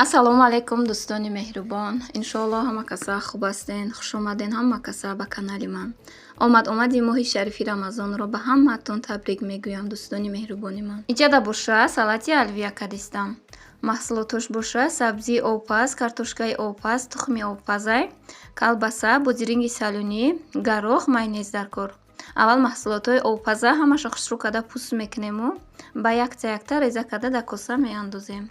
Ассалому алайкум, дӯстони меҳрубон. Иншоалло, ҳама каса хуб ҳастен. Хуш омаден ҳама каса ба канали ман. Омад омади моҳи шарифи Рамазонро ба ҳамаатон табрик мегӯям, дӯстони меҳрубони ман. Иҷада боша салати алвия кадистам. Маҳсулотош боша сабзии обпаз, картошкаи обпаз, тухми обпазай, колбаса, бодиринги салюнӣ, гарох, майонез дар кор. Аввал маҳсулотҳои обпаза ҳамаша хушрӯ карда пӯст мекунему ба якта якта реза карда дар коса меандозем.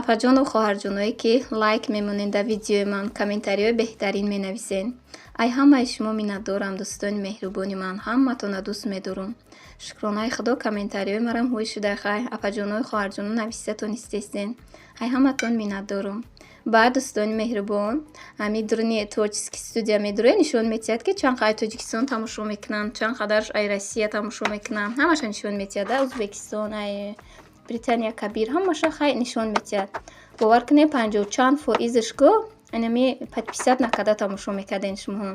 Апаҷону хоҳарҷоное, ки лайк мемонед дар видеои ман, комментариҳои беҳтарин менависед, ай ҳамаи шумо миннатдорам, дӯстони меҳрубони ман, ҳаматона дӯст медорум. Шукронаи Худо, комментариҳои марам ҳуй шуда, хай апаҷоную хоҳарҷоно нависта тонистестен. Ай ҳаматон миннатдорум. Баъд, дӯстони меҳрубон, ҳами дуруни творческий студия медуред, нишон метиҳад, ки чанд қадар Тоҷикистон тамошо мекунанд, чанд қадарш ай Россия тамошо мекунанд, ҳамаша нишон метиҳад, Узбекистон, ай Британия Кабир, ҳамаша хай нишон метиҳад. Бовар кунед, панҷоҳу чанд фоизш ку инами подписать накарда тамошо мекарден шумоҳо.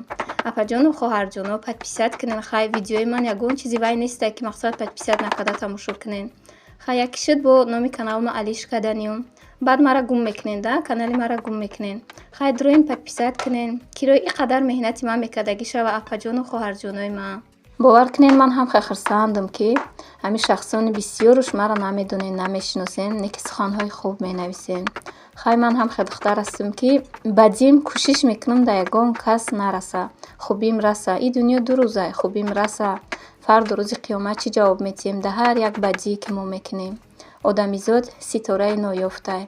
Апаҷону хоҳарҷоно, подписать кунен. Хай, видеои ман ягон чизи вай несте, ки мақсад подписать накарда тамошо кунен. Хай, яке шуд, бо номи каналма алиш карданиюм, баъд мара гум мекунен, да канали мара гум мекунен. Хай, дуроин подписать кунен, кирои ин қадар меҳнати ман мекардагӣ шава, апаҷону хоҳарҷонои ман. Бовар кунед, ман ҳам хеле хурсандам, ки ҳамин шахсони бисёруш маро намедонед, намешиносем, не ки суханҳои хуб менависем. Хай, ман ҳам хеле духтар ҳастам, ки бадим кӯшиш мекунам, дар ягон кас нараса, хубим раса. Ин дунё ду рӯза, хубим раса. Фарду рӯзи қиёмат чӣ ҷавоб метиҳем дар ҳар як бадие, ки мо мекунем? Одамизод ситораи ноёфтай,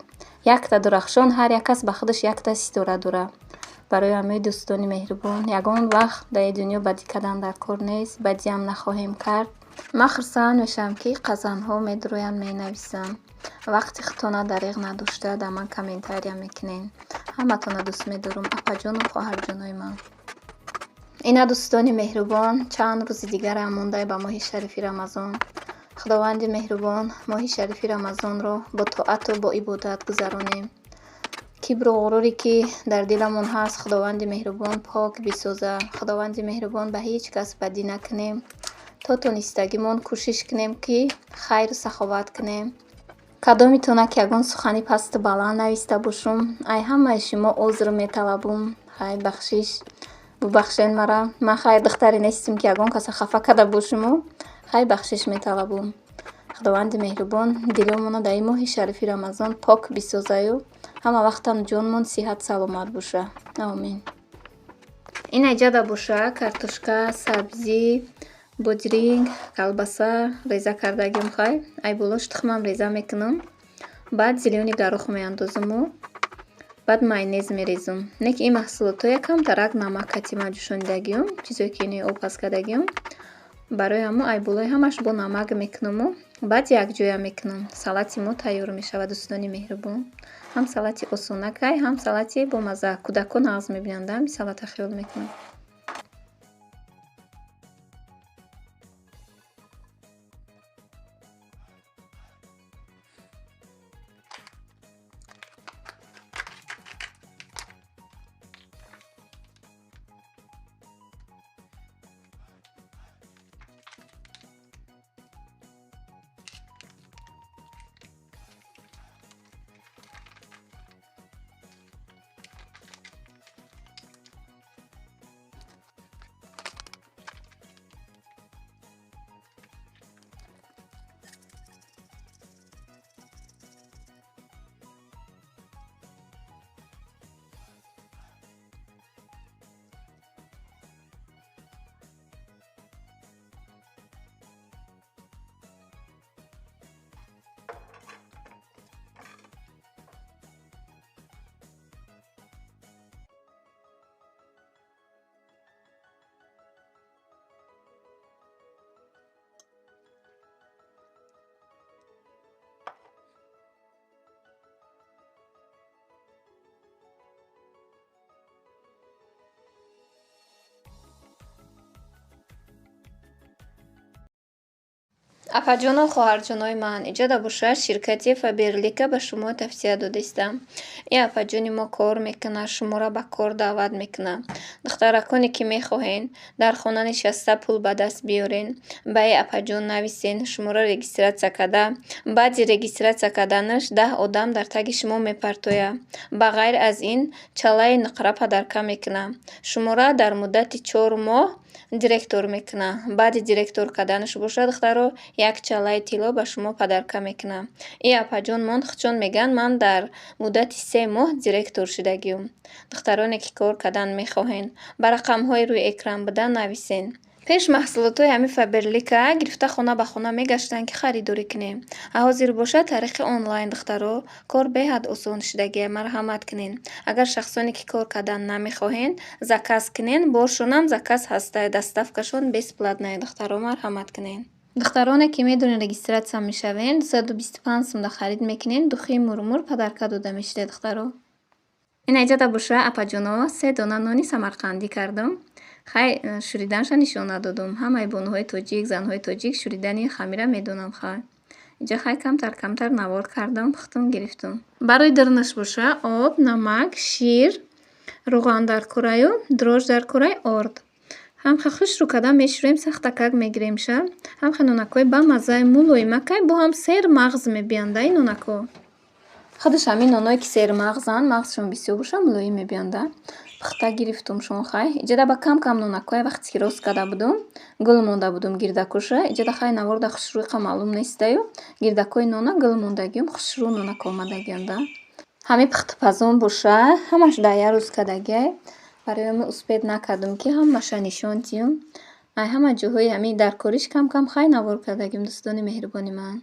якта дурахшон, ҳар як кас ба худаш якта ситора дорад. Барои ҳамаи дӯстони меҳрубон, ягон вақт дар ин дунё бадӣ кардан дар кор нест, бадиам нахоҳем кард. Ман хурсанд мешавам, ки қазанҳо медуроянд, менависанд, вақти худтона дареғ надошта дар ман комментария мекунед. Ҳаматона дӯст медорам, апаҷону хоҳарҷонои ман. Ина, дӯстони меҳрубон, чанд рӯзи дигарам монда ба моҳи шарифи Рамазон. Худованди меҳрубон моҳи шарифи Рамазонро бо тоату бо ибодат гузаронем. Кибру ғуруре, ки дар диламон ҳаст, Худованди меҳрубон пок бисоза. Худованди меҳрубон, ба ҳеҷ кас бадӣ накунем, то тонистагимон кӯшиш кунем, ки хайру саховат кунем. Кадомитона ки ягон сухани пасту баланд нависта бошум, ай ҳамаи шумо узр металабум. Хай, бахшиш, бубахшед мара. Ман хай духтаре нестам, ки ягон каса хафа карда бошуму. Хай, бахшиш металабум. Худованди меҳрубон диломона дар ин моҳи шарифи Рамазон пок бисозаю, ҳама вақтам ҷонмон сиҳат саломат боша. Омин. Ин айҷада боша картошка, сабзӣ, бодиринг, колбаса реза кардагим. Хай, ай болош тухмам реза мекунам, баъд зелёный горох меандозуму баъд майонез мерезум. Не ки ин маҳсулотҳо якам тарак намак катима ҷӯшонидагиюм, чизое ки ини обпаз кардагиюм. Барои ҳамо ай болои ҳамаш бо намак мекунаму баъд якҷоя мекунам. Салати мо тайёр мешавад, дӯстони меҳрубон. Ҳам салати осонакай, ҳам салати бомазза. Кӯдакон нағз мебинанд ҳами салата, хиёл мекунам. Апаҷону хоҳарҷонои ман, иҷода бошад, ширкати Фаберлика ба шумо тавсия додистам. И апаҷони мо кор мекунад, шуморо ба кор даъват мекунад. Духтараконе ки мехоҳен дар хона нишаста пул ба даст биёрен, ба и апаҷон нависен, шуморо регистрация карда, баъди регистрация карданаш 10 одам дар таги шумо мепартояд. Ба ғайр аз ин чалаи нуқра подарка мекунад. Шуморо дар муддати 4 моҳ директор мекунад. Баъди директор карданаш бошад, духтаро, як чалаи тилло ба шумо подарка мекунад. И апаҷон мон худшон мегӯянд, ман дар муддати 3 моҳ директор шудагиюм. Духтароне ки кор кардан мехоҳен, ба рақамҳои рӯи экран буда нависен. Пеш маҳсулотҳои ҳамин Фаберлика гирифта хона ба хона мегаштанд, ки харидорӣ кунем. А ҳозир бошад, тариқи онлайн, духтаро, кор беҳад осон шудагия. Марҳамат кунен. Агар шахсоне ки кор кардан намехоҳен, заказ кунен, боршонам заказ ҳаста, доставкашон бесплатная, духтаро, марҳамат кунен. Духтароне ки медонед, регистрация мешавен, 225 сумда харид мекунен, духи мурмур подарка дода мешуда, духтаро. Ина иҷода боша, апаҷоно, се дона нони самарқандӣ кардам. Хай, шӯриданша нишон надодум. Ҳамаи бонуҳои тоҷик, занҳои тоҷик шӯридани хамира медонам, хай. Инҷа хай камтар камтар навор кардам, пухтум, гирифтум. Барои дирнаш боша об, намак, шир, равған дар кӯраю, дрожж дар кӯрай, орд. Ҳамха хушрӯ карда мешӯрем, сахтакак мегиремша. Ҳамха нонакҳои бамаззаи мулоимакай, бо ҳам сермағз мебиянда ин нонакҳо. Худаш ҳамин ноное ки сермағзанд, мағзшон бисёр боша, мулоим мебиянда. Пухта гирифтумшон хай. Иҷода ба кам кам нонакҳое вақте ки рост карда будум, гул монда будум гирдакоша. Иҷода хай наворда хушрӯйқа маълум нестаю. Гирдакҳои нона гул мондагиюм, хушрӯ нонак омадагианда. Ҳамин пухтупазон боша, ҳамаш дар як рӯз кардагиай. Барои ҳамин успеть накардум, ки ҳамаша нишон диҳам. Ай ҳама ҷоҳои ҳамин дар кориш кам кам хай навор кардагим, дӯстони меҳрубони ман.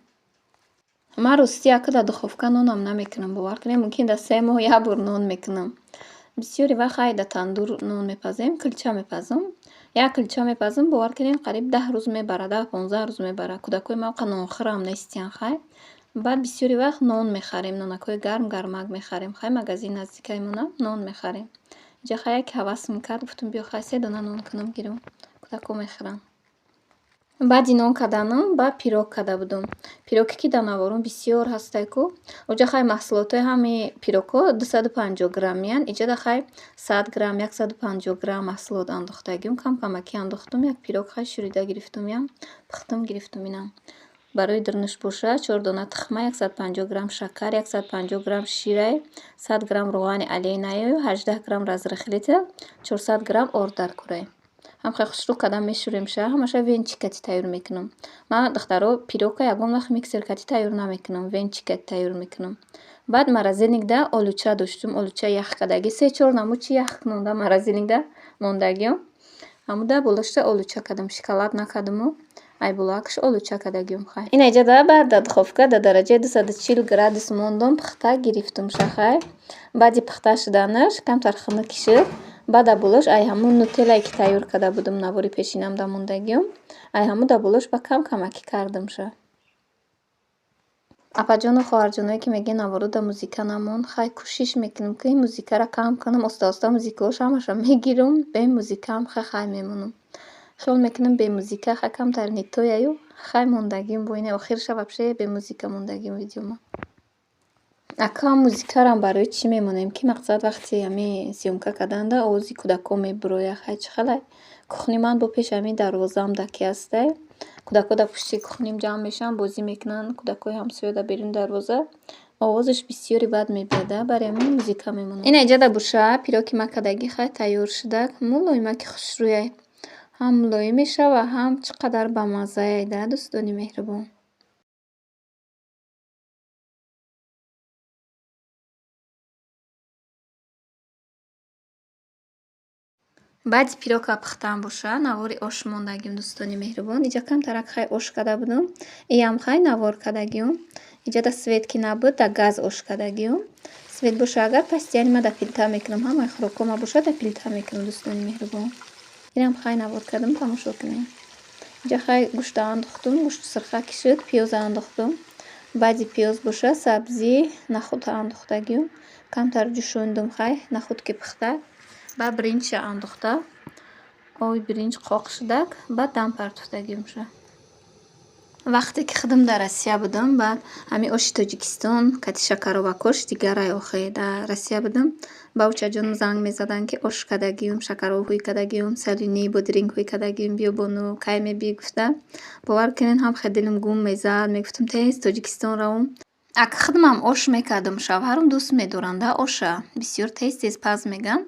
Ман ростӣ ака дар духовка нонам намекунам, бовар кунед, мумкин дар 3 моҳ як бор нон мекунам. Бисёри вақт хай дар тандур нон мепазем, кулча мепазам. Як кулча мепазам, бовар кунед, қариб 10 рӯз мебарад, 10-15 рӯз мебарад. Кӯдакҳои ман нонхӯрам нестиянд хай. Баъд бисёри вақт нон мехарем, нонакҳои гарм гармак мехарем. Хай, магазин наздикаи-мона нон мехарем. Инҷа хай яке ҳавасм кард, гуфтум, биё хай се дона нон кунам, гирам, кӯдакҳо мехӯранд. Баъди нон карданам ба пирог карда будум. Пироге ки дар наворон бисёр ҳастай ку. Оҷа хай маҳсулотҳои ҳамаи пирогҳо 250 граммиянд. Иҷода хай 100 грамм, 150 грамм маҳсулот андохтагиюм. Кам камакӣ андохтум, як пирог хай шӯрида гирифтум, ям пухтум, гирифтум инам. Барои дирниш боша чор дона тухма, 150 грамм шакар, 150 грамм ширай, 100 грамм равғани оленяю, 18 грамм разрыхлитель, 400 грамм орд дар кӯрай. Ҳамхел хушрӯ карда мешӯремша, ҳамаша венчик кати тайёр мекунам. Ман, духтаро, пирогка ягон вақт миксер кати тайёр намекунам, венчик кати тайёр мекунам. Баъд морозильникда олуча доштум, олучаи ях кардагӣ. Се чор намуд чи ях монда морозильникда мондагиам. Ҳамуда болошта олуча кардам, шоколад накардаму, айбулакш олуча кардагиам хай. Ина иҷода баъд дар духовка дар дараҷаи 240 градус мондум, пухта гирифтумша хай. Баъди пухта шуданаш камтар хунук шуд. Баъд дар болош ай ҳамун нутеллае ки тайёр карда будум, навори пешинам дар мондагиам, ай ҳамун дар болош ба кам камакӣ кардумша. Апаҷону хоҳарҷоное ки мегӯянд, наворо дар музыка намон, хай, кӯшиш мекунам, ки музыкаро кам кунам, оста оста музыкаҳош ҳамаша мегирам, бе музыкаам хай хай мемонам. Хиёл мекунам, бе музыка хай камтар не тояю, хай мондагиам бо ина охирша вообще бе музыка мондагиам видеома. Ака, музыкарам барои чӣ мемонем, ки мақсад вақти ҳамин съёмка карданда овози кӯдакҳо мебурояд. Хай, чӣ хелай кухни ман бо пеши ҳамин дарвозаам даки ҳастай. Кӯдакҳо дар пушти кухним ҷамъ мешаванд, бозӣ мекунанд. Кӯдакҳои ҳамсоя дар беруни дарвоза овозаш бисёри бад мебиёда, барои ҳамин музыка мемонам. Ина иҷода боша, пироги ма кардагӣ хай тайёр шуда, мулоимаки хушрӯяй. Ҳам мулоим мешава, ҳам чӣ қадар бамаззаай да, дӯстони меҳрубон. Баъди пирогка пухтан боша, навори ош мондагим, дӯстони меҳрубон. Иҷа камтарак хай ош карда будум. Иам хай навор кардагиюм. Иҷода свет ки набуд, дар газ ош кардагиюм. Свет боша агар, постоянно ма дар плита мекунам. Ҳамаи хӯрокҳо боша, дар плита мекунам, дӯстони меҳрубон. Инам хай навор кардам, тамошо кунед. Инҷа хай гӯшта андохтум, гӯшти сирха ки шуд, пиёза андохтум. Баъди пиёз боша сабзӣ, нахӯдта андохтагиюм. Камтар ҷӯшондум хай, нахӯд ки пухта. Баъд биринҷша андохта, оби биринҷ қоқ шудак, баъд дам партофтагиюмша. Вақте ки худам дар Россия будам, баъд ҳамин оши Тоҷикистон кати шакаровакош дигарай охе. Дар Россия будам, ба учаҷонам занг мезаданд, ки ош кардагиюм, шакароб ҳӯй кардагиюм, солёный бодиринг ҳӯй кардагиюм, биё бону, кай мебиёӣ гуфта. Бовар кунед, ҳам хел дилам гум мезад, мегуфтам, тез Тоҷикистон равам. Ак худамам ош мекардам, шавҳарам дӯст медоранда оша. Бисёр тез тез паз меган.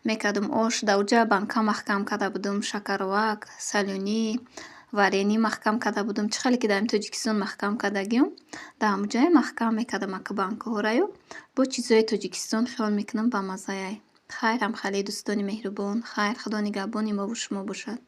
Мекардам ош, дар уҷа банка маҳкам карда будам, шакаровак, солёный, варенье маҳкам карда будам. Чӣ хеле ки дар Тоҷикистон маҳкам кардагиюм, дар ҳамуҷое маҳкам мекардам ака банкаҳораю. Бо чизои Тоҷикистон хиёл мекунам, бамаззаяй. Хайр, ҳамхалӣ, дӯстони меҳрубон, хайр, Худо нигаҳбони мову шумо бошад.